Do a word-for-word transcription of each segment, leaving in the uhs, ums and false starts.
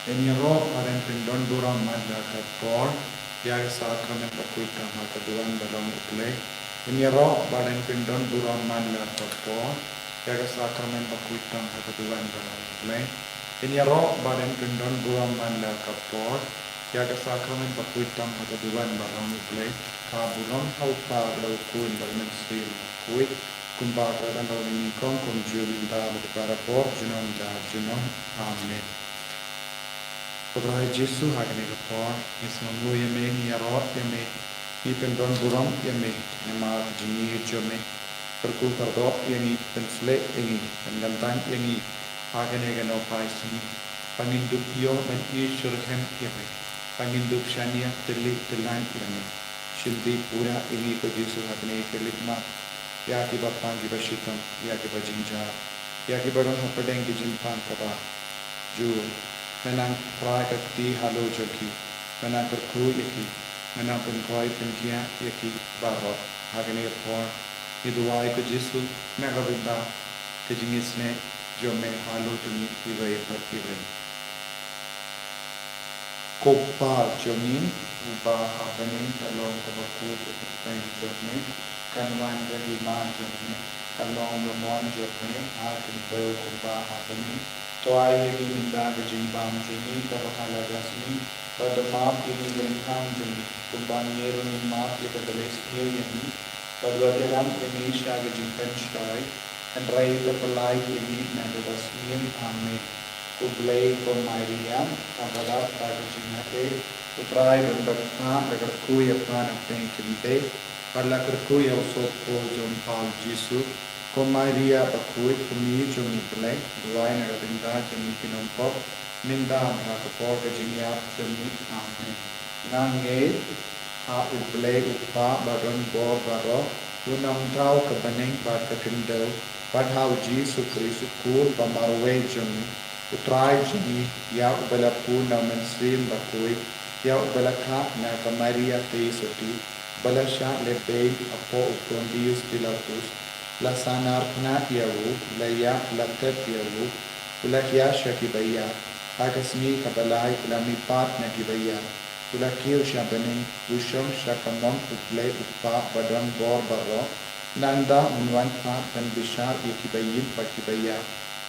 Ngin ïaroh ba ngin pyndon burom man la ka por ïa ka sakramen bakhuid tam ha ka duwan ba long U Blei. Ngin ïaroh ba ngin pyndon burom man la ka por ïa ka sakramen bakhuid tam ha ka duwan ba long U Blei. Ngin ïaroh ba ngin pyndon burom man la ka por ïa ka sakramen bakhuid tam ha ka duwan ba long U Blei. Ka burom ha U Kpa bad ha U Khun bad ha U Mynsiem Bakhuid, kumba ka la long nyngkong, kumjuh, mynta bad barabor, junom da junom. Amen. Ko Trai Jisu, ha kane ka por ngi sngewnguh ïa me, ngi ïaroh ïa me, ngi pyndon burom ïa me namar ka jingïeit jong me. Kyrkhu kyrdoh ïa ngi, pynshlei ïa ngi, pynkyntang ïa ngi ha kane ka nongpai sngi, ba ngin dup ïoh ban ïeit shitrhem ïa me, ba ngin dup shaniah tylli tyllan ïa me. Shim pura ïa ngi, ko Jisu, ha kane ka leit mat, ïa kiba pang, kiba shitom, ïa kiba jynjar, ïa kiba don hapdeng ki jingpang kaba jur. Me nang phrai ka kti halor jong ki, me nang kyrkhu ïa ki, me nang pynkhuid pynkhiah ïa ki baroh. Ha kane ka por ngi duwai, ko Jisu, na ka bynta ka jingisynei jong me halor jong ngi iwei pa iwei. Ko Kpa jong ngi uba ha bneng, ka long kaba khuid ka kyrteng jong me, kan wan ka hima jong me, ka long ka mon jong me ha khyndew kumba ha bneng. To ai ïa ngi mynta ka jingbam jong ngi kaba ha la ka sngi, bad to map ïa ngi ki lyngkha jong ngi, kumba ngi ruh ngi map ïa kiba leh sniew ïa ngi, bad wat ïalam ïa ngi sha ka jingpynshoi, hynrei to pyllait ïa ngi na kaba sniew. Amen. Ko Blei, ko Maria, kaba dap da ka jingaiei, U Trai u don bad pha, pha kyrkhu ïa pha na pdeng ki bneng, bad la kyrkhu ïa u sohpop jong pha u Jisu. Ko Maria bakhuid, ko Mei jong U Blei, duwai na ka bynta jong ngi ki nongpop, mynta bad ha ka por ka jingïap jong ngi. Amen. Nga ngeit ha U Blei U Kpa badonbor baroh, u nongthaw ka bneng bad ka khyndew, bad ha u Jisu Khrist, u Khun ba marwei jong ngi, U Trai jong ngi, ïa uba la pun na U Mynsiem Bakhuid, ïa uba la khah na ka Maria Theisotti, ba la shah lehbeiñ hapoh u Pontius Pilatus, la sahnarphna ïa u, la ïap, la thep ïa u, u la hiar sha kiba ïap, ha ka sngi kaba lai u la mihpat na kiba ïap, u la kiew sha bneng, u shong sha kamon U Blei U Kpa badonbor baroh. Nangta un wan pat ban bishar ïa kiba ïeit bad kiba ïap.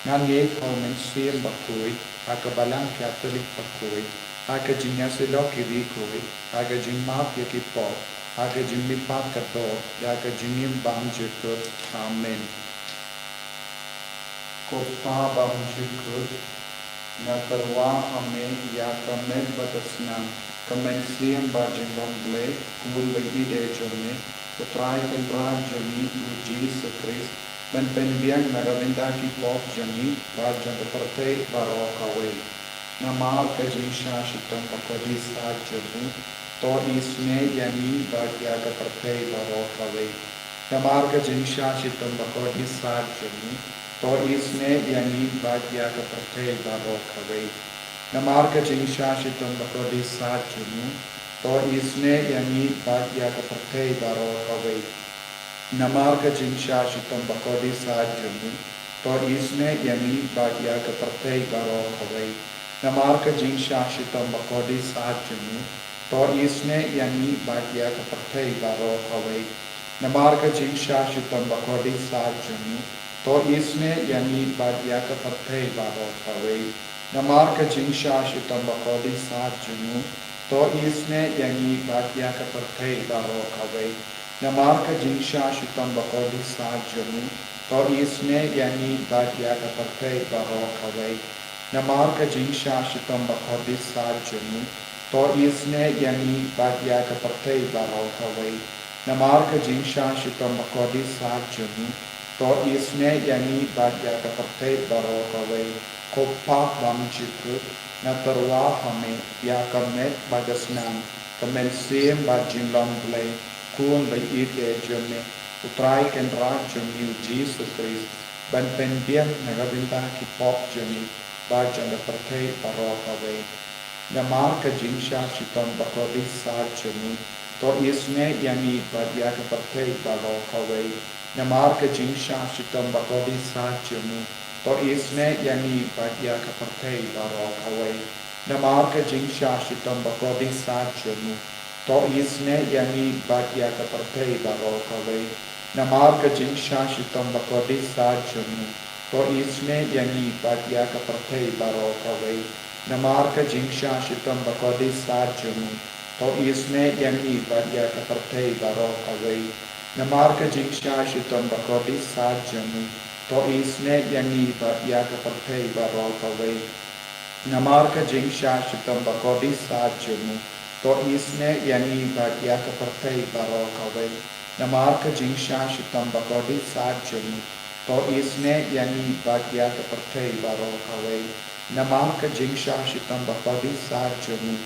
Nga ngeit ha U Mynsiem Bakhuid, ha ka Balang Katholik bakhuid, ha ka jingïasyllok ki riewkhuid, ha ka jingmap ïa ki pop, ha ka jingmihpat ka doh, ïa ka jingim bymjukut. Amen. Ko Kpa bymjukut, nga tyrwa ha me ïa ka met bad ka snam, ka mynsiem bad jinglong Blei, Khun ba ïeit jong me, U Trai Kynrad jong ngi U Jisu Khrist, ban pynbiang na ka bynta ki pop jong ngi bad jong ka pyrthei baroh kawei. Namar ka jingshah shitom bakordit sat jong u, to isynei ïa ngi bad ïa ka pyrthei baroh kawei. Namar ka jingshah shitom bakordit sat jong u, to isynei ïa ngi bad ïa ka pyrthei baroh kawei. Namar ka jingshah shitom bakordit sat jong u, to isynei ïa ngi bad ïa ka pyrthei baroh kawei. Namar ka jingshah shitom bakordit sat jong u, to isynei ïa ngi bad ïa ka pyrthei baroh kawei. Namar ka jingshah shitom bakordit sat jong u, to isynei ïa ngi bad ïa ka pyrthei baroh kawei. Namar ka jingshah shitom bakordit sat jong u, to isynei ïa ngi bad ïa ka pyrthei baroh kawei. Namar ka jingshah shitom bakordit sat jong u, to isynei ïa ngi bad ïa ka pyrthei baroh kawei. Namar ka jingshah shitom bakordit sat jong u, to isynei ïa ngi bad ïa ka pyrthei baroh kawei. Namar ka jingshah shitom bakordit sat jong u, to isynei ïa ngi bad ïa ka pyrthei baroh kawei. Namar ka jingshah shitom bakordit sat jong u, to isynei ïa ngi bad ïa ka pyrthei baroh kawei. Ko Kpa bymjukut, nga tyrwa ha me ïa ka met bad ka snam, ka mynsiem bad jinglong Blei, Khun ba ïeit jong me, U Trai Kynrad jong ngi U Jisu Khrist, ban pynbiang na ka bynta ki pop jong ngi bad jong ka pyrthei baroh kawei. Namar ka jingshah shitom bakordit sat jong u, to isynei ïa ngi bad ïa ka pyrthei baroh kawei. Namar ka jingshah shitom bakordit sat jong u, to isynei ïa ngi bad ïa ka pyrthei baroh kawei. Namar ka jingshah shitom bakordit sha jong u, to isynei ïa ngi bad ïa ka pyrthei baroh kawei. Namar ka jingshah shitom bakordit sha jong u, to isynei ïa ngi bad ïa ka pyrthei baroh kawei. Namar ka jingshah shitom bakordit sha jong u, to isynei ïa ngi bad ïa ka pyrthei baroh kawei. Namar ka jingshah shitom bakordit sha jong u, to isynei ïa ngi bad ïa ka pyrthei baroh kawei. Namar ka jingshah shitom bakordit sha jong u, to isynei ïa ngi bad ïa ka pyrthei baroh kawei. Namar ka jingshah shitom bakordit sha jong u, to isynei ïa ngi bad ïa ka pyrthei baroh kawei. Namar ka jingshah shitom bakordit sha jong u,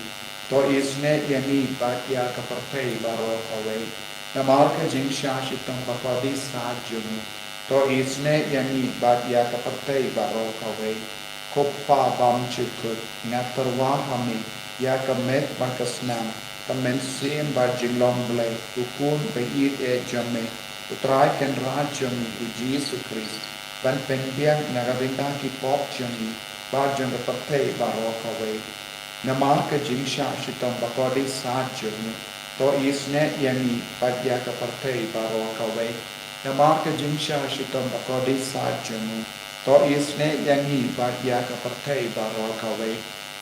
to isynei ïa ngi bad ïa ka pyrthei baroh kawei. Namar ka jingshah shitom bakordit sha jong u, to isynei ïa ngi bad ïa ka pyrthei baroh kawei. Ko Pa bymjukut, nga tyrwa ha me ïa ka met bad ka snam, ka mynsiem bad jinglong Blei, u Khun ba ïeit eh jong me, u Trai Kynrad jong ngi u Jisu Khrist, ban pynbiang na ka bynta ki pop jong ngi bad jong ka pyrthei baroh kawei. Namar ka jingshah shitom bakordit sha jong u, to isynei ïa ngi bad ïa ka pyrthei baroh kawei. Namar ka jingshah shitom bakordit sha jong u, to isynei ïa ngi bad ïa ka pyrthei baroh kawei.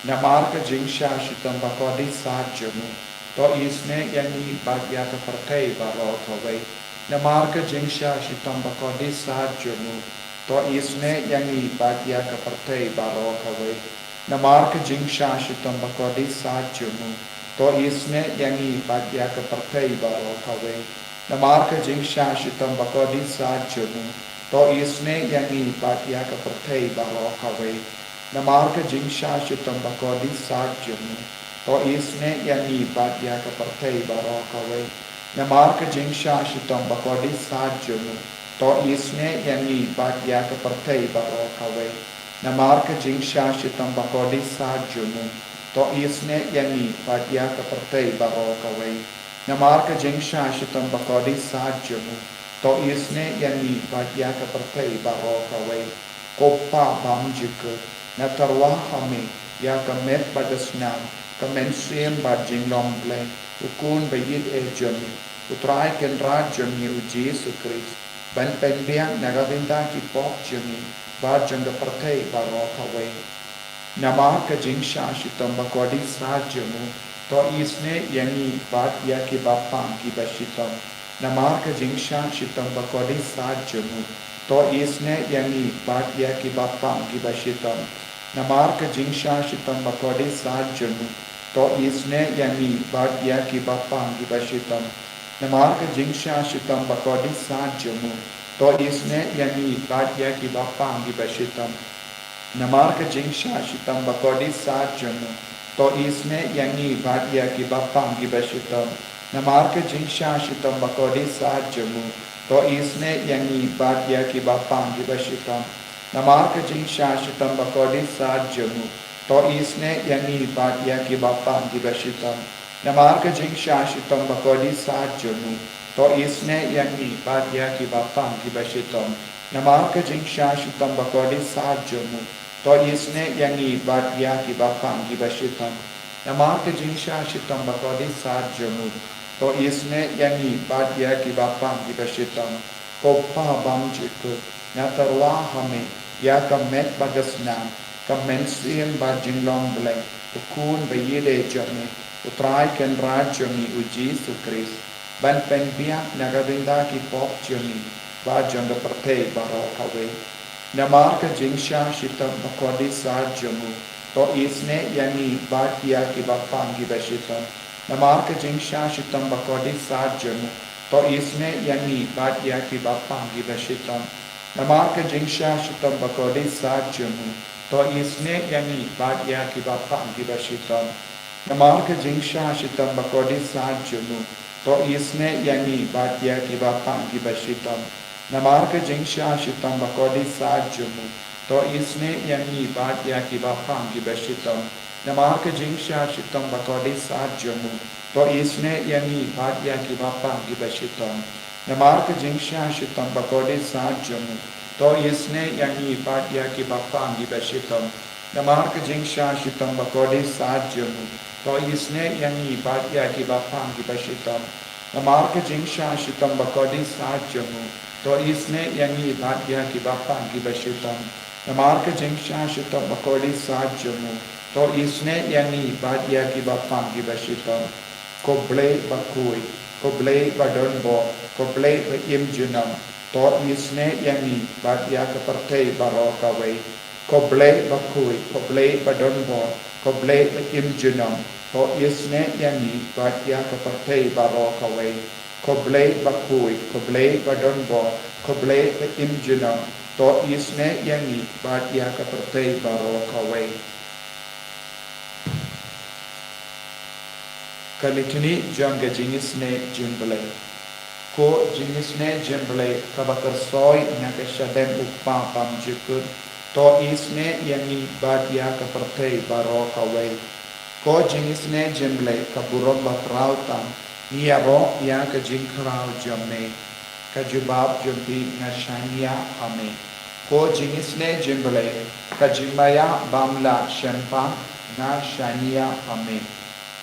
Namar ka jingshah shitom bakordit sha jong u, to isynei ïa ngi bad ïa ka pyrthei baroh kawei. Namar ka jingshah shitom bakordit sha jong u, to isynei ïa ngi bad ïa ka pyrthei baroh kawei. Namar ka jingshah shitom bakordit sha jong u, to isynei ïa ngi bad ïa ka pyrthei baroh kawei. Namar ka jingshah shitom bakordit sha jong u, to isynei ïa ngi bad ïa ka pyrthei baroh kawei. Namar ka jingshah shitom bakordit sha jong u, to isynei ïa ngi bad ïa ka pyrthei baroh kawei. Namar ka jingshah shitom bakordit sha jong u, to isynei ïa ngi bad ïa ka pyrthei baroh kawei. Namar ka jingshah shitom bakordit sha jong u, to isynei ïa ngi bad ïa ka pyrthei baroh kawei. Namar ka jingshah shitom bakordit sha jong u, to isynei ïa ngi bad ïa ka pyrthei baroh kawei. Ko Pa bymjukut, nga tyrwa ha me ïa ka met bad ka snam, ka mynsiem bad jinglong Blei, u Khun ba ïeit eh jong ngi, u Trai Kynrad jong ngi u Jisu Khrist, ban pynbiang na ka bynta ki pop jong ngi bad jong ka pyrthei baroh kawei. Namar ka jingshah shitom bakordit sha jong u, to isynei ïa ngi bad ïa kiba pang kiba shitom. Namar ka jingshah shitom bakordit sha jong u, to isynei ïa ngi bad ïa kiba pang kiba shitom. Namar ka jingshah shitom bakordit sha jong u, to isynei ïa ngi bad ïa kiba pang kiba shitom. Namar ka jingshah shitom bakordit sha jong u, to isynei ïa ngi bad ïa kiba pang kiba shitom. Namar ka jingshah shitom bakordit sha jong u, to isynei ïa ngi bad ïa kiba pang kiba shitom. Namar ka jingshah shitom bakordit sha jong u, to isynei ïa ngi bad ïa kiba pang kiba shitom. Namar ka jingshah shitom bakordit sha jong u, to isynei ïa ngi bad ïa kiba pang kiba shitom. Namar ka jingshah shitom bakordit sha jong u, to isynei ïa ngi bad ïa kiba pang kiba shitom. Namar ka jingshah shitom bakordit sha jong u, to isynei ïa ngi bad ïa kiba pang kiba shitom. Namar ka jingshah shitom bakordit sha jong u, to isynei ïa ngi bad ïa kiba pang kiba shitom. Ko Pa bymjukut, nga tyrwa ha me ïa ka met bad ka snam, ka mynsiem bad jinglong Blei, u Khun ba ïeit eh jong ngi, u Trai Kynrad jong ngi u Jisu Khrist, ban pynbiang na ka bynta ki pop jong ngi bad jong ka pyrthei baroh kawei. Namar ka jingshah shitom bakordit sha jong u, to isynei ïa ngi bad ïa kiba pang kiba shitom. Namar ka jingshah shitom bakordit sha jong u, to isynei ïa ngi bad ïa kiba pang kiba shitom. Namar ka jingshah shitom bakordit sha jong u, to isynei ïa ngi bad ïa kiba pang kiba shitom. Namar ka jingshah shitom bakordit sha jong u, to isynei ïa ngi bad ïa kiba pang kiba shitom. Namar ka jingshah shitom bakordit sha jong u, to isynei ïa ngi bad ïa kiba pang kiba shitom. Namar ka jingshah shitom bakordit sha jong u, to isynei ïa ngi bad ïa kiba pang kiba shitom. Namar ka jingshah shitom bakordit sha jong u, to isynei ïa ngi bad ïa kiba pang kiba shitom. Namar ka jingshah shitom bakordit sat jong u, to isynei ïa ngi bad ïa kiba pang kiba shitom. Namar ka jingshah shitom bakordit sat jong u, to isynei ïa ngi bad ïa kiba pang kiba shitom. Namar ka jingshah shitom bakordit sat jong u, to isynei ïa ngi bad ïa kiba pang kiba shitom. Ko Blei bakhuid, ko Blei badonbor, ko Blei ba im junom, to isynei ïa ngi bad ïa ka pyrthei baroh kawei. Ko Blei bakhuid, ko Blei badonbor, ko Blei ba im junom, to isynei ïa ngi bad ïa ka pyrthei baroh kawei. Ko Blei bakhuid, ko Blei badonbor, ko Blei ba im junom, to isynei ïa ngi bad ïa ka pyrthei baroh kawei. Ka Litany jong ka jingisynei jong U Blei. Ko jingisynei jong U Blei kaba kyrsoi na ka shadem U Kpa bymjukut, to isynei ïa ngi bad ïa ka pyrthei baroh kawei. Ko jingisynei jong U Blei ka burom bakhraw tam, ngi ïaroh ïa ka jingkhraw jong me. Ka jubab jong phi, nga shaniah ha me. Ko jingisynei jong U Blei ka jingmaïa bym lah shemphang, nga shaniah ha me.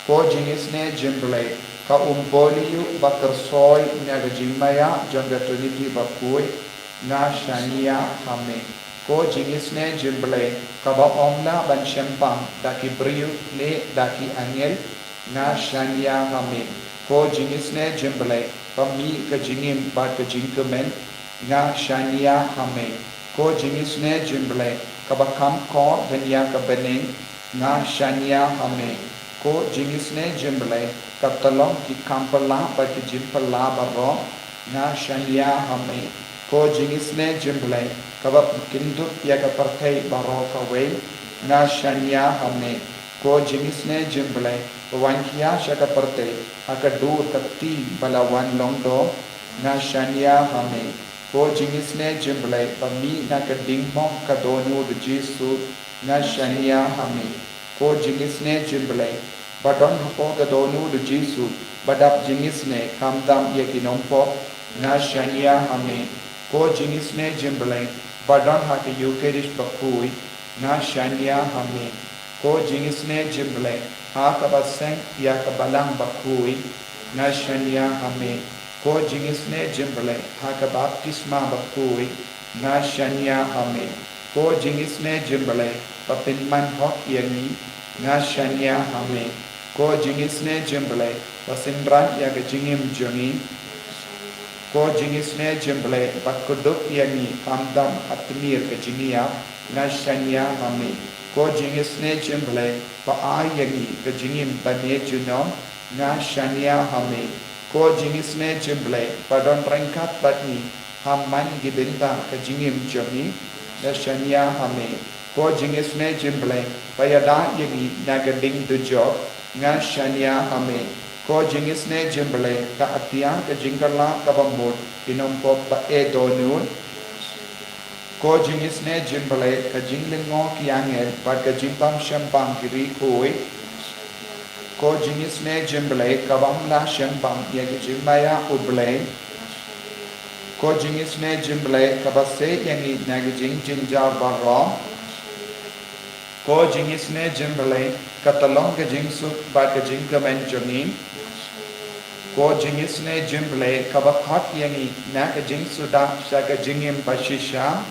Ko jingisynei jong U Blei ka umpohliew ba kyrsoi na ka jingmaïa jong ka Trinity bakhuid, nga shaniah ha me. Ko jingisynei jong U Blei kaba ym lah ban shemphang da ki briew ne da ki angel, nga shaniah ha me. Ko jingisynei jong U Blei ba mih ka jingim bad ka jingkmen, nga shaniah ha me. Ko jingisynei jong U Blei kaba kham kordor ïa ka bneng, nga shaniah ha me. Ko jingisynei jong U Blei ka tyllong ki kam phylla bad ki jingphylla baroh, nga shaniah ha me. Ko jingisynei jong U Blei kaba pynkyndit ïa ka pyrthei baroh kawei, nga shaniah ha me. Ko jingisynei jong U Blei ba wan khia sha ka pyrthei ha ka dur ka kti ba la wan lyngdoh, nga shaniah ha me. Ko jingisynei jong U Blei ba mih na ka ding mok ka dohnud U Jisu, nga shaniah ha me. Ko jingisynei jong U Blei ba don hapoh ka dohnud U Jisu ba dap jingisynei khamtam ïa ki nongpop, nga shaniah ha me. Ko jingisynei jong U Blei ba don ha ka Ïukharist bakhuid, nga shaniah ha me. Ko jingisynei jong U Blei ha kaba seng ïa ka balang bakhuid, nga shaniah ha me. Ko jingisynei jong U Blei ha ka baptisma bakhuid, nga shaniah ha me. Ko jingisynei jong U Blei ba pynman hok ïa ngi, nga shaniah ha me. Ko jingisynei jong U Blei ba synran ïa ka jingim jong ngi. Ko jingisynei jong U Blei ba kdup ïa ngi khamtam ha tmier ka jingïap, nga shaniah ha me. Ko jingisynei jong U Blei ba ai ïa ngi ka jingim bane junom, nga shaniah ha me. Ko jingisynei jong U Blei ba don ryngkat bad ngi ha man ki bynta ka jingim jong ngi, nga shaniah ha me. Ko jingisynei jong U Blei ba ïada ïa ngi na ka ding dujok, nga shaniah ha me. Ko jingisynei jong U Blei ka atiar ka jingkylla kaba mut ki nongpop ba eh dohnud. Ko jingisynei jong U Blei ka jinglyngngoh ki angel bad ka jingbym shemphang ki riewkhuid. Ko jingisynei jong U Blei ka bym lah shemphang ïa ka jingmaïa U Blei. Ko jingisynei jong U Blei kaba sei ïa ngi na ka jingjynjar baroh. Ko jingisynei jong U Blei ka tyllong ka jingsuk bad ka jingkmen jong ngi. Ko jingisynei jong U Blei kaba khot ïa ngi na ka jingsuda sha ka jingim bashisha.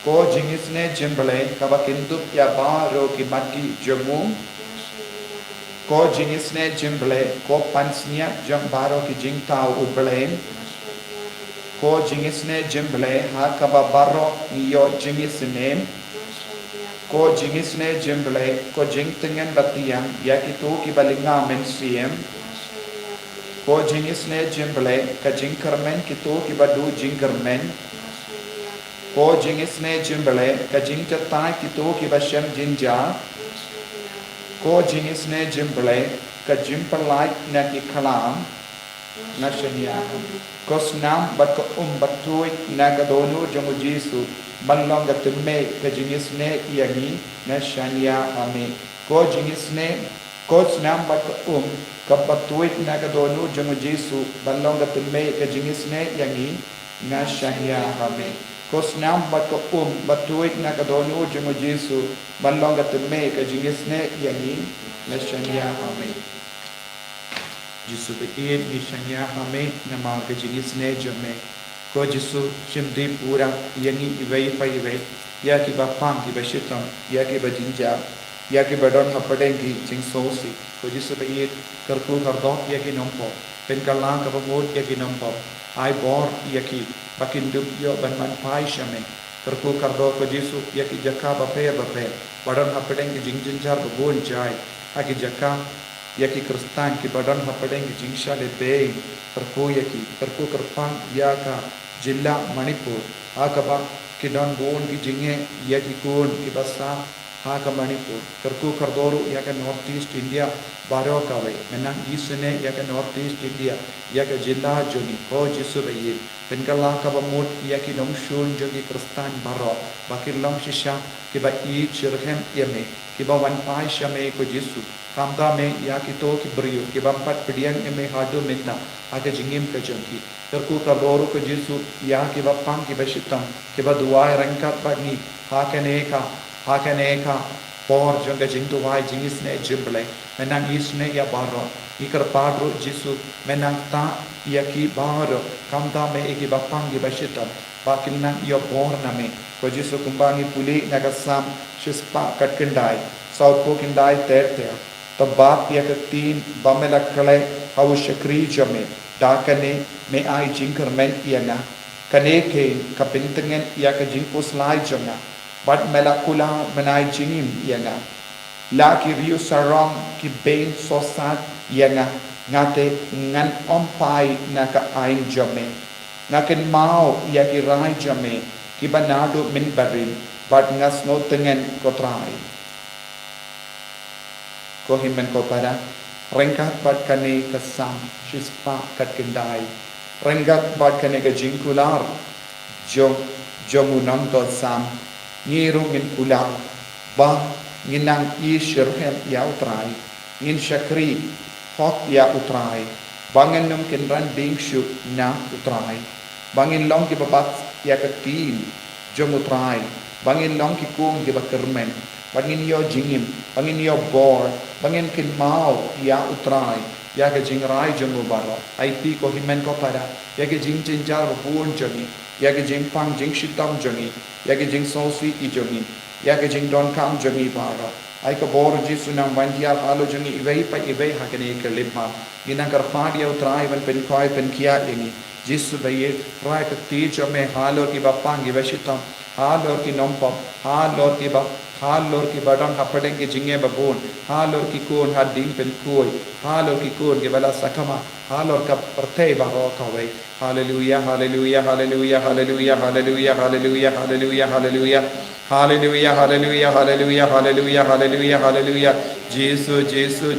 Ko jingisynei jong U Blei kaba kyndup ïa baroh ki matti jong u. Ko jingisynei jong U Blei ko pansngiat jong baroh ki jingthaw U Blei. Ko jingisynei jong U Blei ha kaba baroh ngi ïoh jingisynei. Ko jingisynei jong U Blei ko jingtngen batiang ïa kito kiba lynga mynsiem. Ko jingisynei jong U Blei ka jingkyrmen kito kiba duh jingkyrmen. Ko jingisynei jong U Blei ka jingjatai kito kiba shem jynjar. Ko jingisynei jong U Blei ka jingpyllait na ki khlam. Nga shaniah. Ko snam bad ka um ba tuid na ka dohnud jong U Jisu ban long ka tynmeh ka jingisynei ïa ngi, nga shaniah ha me. Ko jingisynei, ko snam bad ka um kaba tuid na ka dohnud jong U Jisu ban long ka tynmeh ka jingisynei ïa ngi, nga shaniah ha me. Ko snam bad ko um ba tuid na ka dohnud jong u Jisu ban long ka tymmen ka jingisynei ïa ngi. La shaniah ha me. Jisu ba ïeit, ngi shaniah ha me namar ka jingisynei jong me. Ko Jisu, shim dih pura ïa ngi iwei pa iwei, ïa kiba pang kiba shitom, ïa kiba jynjar, ïa kiba don hapdeng ki jingsngewsih. Ko Jisu ba ïeit, kyrkhu kyrdoh ïa ki nongpop, pynkylla kaba mut ïa ki nongpop. Ai bor ïa ki ba kin dup ïoh ban wan phai sha me. Kyrkhu kyrdoh ko Jisu ïa ki jaka bapher bapher ba don hapdeng ki jingjynjar ba bun jait. Ha ki jaka ïa ki Khristan kiba don hapdeng ki jingshah lehbeiñ. Kyrkhu ïa ki, kyrkhu kyrpang ïa ka jylla Manipur ha kaba ki don bun ki jingeh ïa ki khun kiba sah ha ka Manipur. Kyrkhu kyrdoh ruh ïa ka North East India baroh kawei. Me nang isynei ïa ka North East India, ïa ka jylla jong ngi. Ko Jisu ba ïeit, pynkylla kaba mut ïa ki nongshun jong ki Khristan baroh ba kin long shisha kiba ïeit shitrhem ïa me, kiba wan phai sha me ko Jisu. Khamtam me ïa kito ki briew ki bym pat pdiang ïa me haduh mynta ha ka jingim ka jong ki. Kyrkhu kyrdoh ruh ko Jisu ïa kiba pang kiba shitom, kiba duwai ryngkat bad ngi ha kane ka, ha kane ka por jong ka jingduwai jingisynei jong U Blei. Me nang isynei ïa baroh. Ngi kyrpad ruh Jisu, me nang tah ïa ki baroh, khamtam me ïa kiba pang kiba shitom, ba kin nang ïoh bor na me. Ko Jisu, kumba ngi pule na ka Salm shispah khatkhyndai, sawphew khyndai ter ter: To bat ïa ka ktien ba me la khleh ha u shakri jong me, da kane me ai jingkyrmen ïa nga. Kane keiñ ka pyntngen ïa ka jingphuslai jong nga, bad me la kular ban ai jingim ïa nga. La ki riewsarong ki beiñ sohsat ïa nga, nga te ngan ym phai na ka aiñ jong me. Nga kynmaw ïa ki rai jong me kiba naduh mynbarim, bad nga sngewtngen, ko Trai. Ko hynmen ko para, ryngkat bad kane ka Salm shispah khatkhyndai, ryngkat bad kane ka jingkular jong, jong u nongthoh Salm, ngi ruh ngin kular ba ngin nang ïeit shitrhem ïa U Trai, ngin shakri hok ïa U Trai, ba ngin ym kynran biang shuh na U Trai, ba ngin long kiba bat ïa ka ktien jong U Trai, ba ngin long ki khun kiba kyrmen, ba ngin ïoh jingim, ba ngin ïoh bor, ba ngin kynmaw ïa U Trai, ïa ka jingrai jong u baroh. Ai phi ko hynmen ko para, ïa ka jingjynjar bun jong ngi, ïa ka jingpang jingshitom jong ngi, ïa ka jingsngewsih jong ngi, ïa ka jingdonkam jong ngi baroh. Ai ka bor Jisu nang wan hiar halor jong ngi iwei pa iwei ha kane ka lymphang. Ngi nang kyrpad ïa U Trai ban pynkhoi pynkhiah ïa ngi. Jisu ba ïeit, rai ka ktien jong me halor kiba pang kiba shitom, halor ki nongpop, halor kiba, halor kiba don hapdeng ki jingeh ba bun, halor ki khun ha ding pynkhuid, halor ki khun kiba la sakma, halor ka pyrthei baroh kawei. Haleluia, haleluia, haleluia, haleluia, haleluia, haleluia, haleluia, haleluia. Haleluia, haleluia, haleluia, haleluia, haleluia, haleluia. Jisu, Jisu,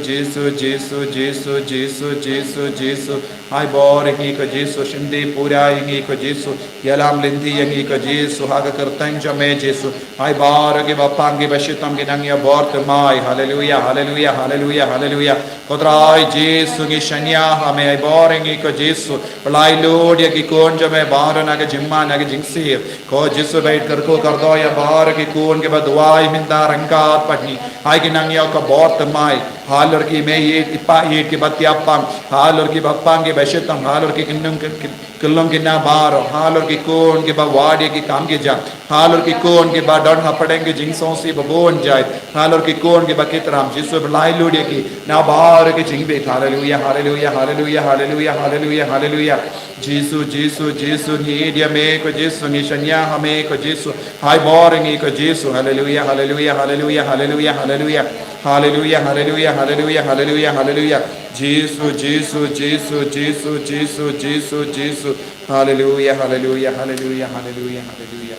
Jisu. Ai bor ïa ngi ko Jisu, shim dih pura ïa ngi ko Jisu, ïalam lynti ïa ngi ko Jisu, ha ka kyrteng jong me Jisu. Ai bor ïa kiba pang kiba shitom ki nang ïoh bor thymmai. Haleluia, haleluia, haleluia, haleluia. Ko Trai Jisu ngi shaniah ha me, ai bor ïa ngi ko Jisu. Pynlait lut ïa ki khun jong me baroh na ka jingma na ka jingsir. Ko Jisu ba ïeit, kyrkhu kyrdoh ïa baroh ki khun kiba duwai mynta ryngkat bad ngi. Ai ki nang ïoh ka bor thymmai halor ki mei ïeit, ki pa ïeit, kiba thiah pang, halor kiba pang kiba shitom, halor ki khyllung ki, ki, khyllung ki na baroh, halor ki khun kiba wad ïa ki kam ki jam, halor ki khun kiba don hapdeng ki jingsngewsih ba bun jait, halor ki khun kiba ki tram, Jisu pynlait lut ïa ki na baroh ki jingbit. Haleluia, haleluia, haleluia, haleluia, haleluia, haleluia. Jisu, Jisu, Jisu, ngi ïeit ïa me ko Jisu, ngi shaniah ha me ko Jisu. Ai bor ïa ngi ko Jisu. Haleluia, haleluia, haleluia, haleluia, haleluia. Haleluia, haleluia, haleluia, haleluia, haleluia. Jisu, Jisu, Jisu, Jisu, Jisu, Jisu, Jisu. Haleluia, haleluia, haleluia, haleluia, haleluia.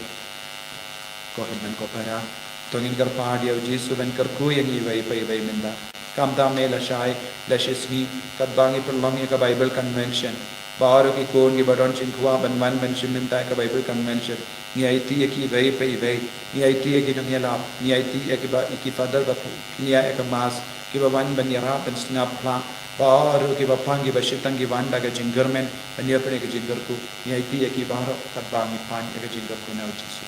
Ko hynmen ko para, to ngin kyrpad ïa u Jisu ban kyrkhu ïa ngi iwei pa iwei mynta. Khamtam me lashai lashisngi, katba ngi pynlong ïa ka Bible Convention, baroh ki khun kiba don jingkwah ban wan ban shim bynta ïa ka Bible Convention, ngi aiti ïa ki iwei pa iwei. Ngi aiti ïa ki nongïalap, ngi aiti ïa kiba, ïa ki Father ba kin ïa, ïa ka Mass, kiba wan ban ïarap ban sngap phla Baroh kiba pan, kiba shitang, kiba wan da ka jingkyrmen ban ïapeit ïa ka jingkyrkhu, ngi aiti ïa ki baroh katba ngi pan ïa ka jingkyrkhu na u Jisu.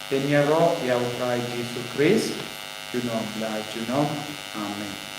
Pynïaroh ïa U Trai Jisu Khrist, junom la junom. Amen.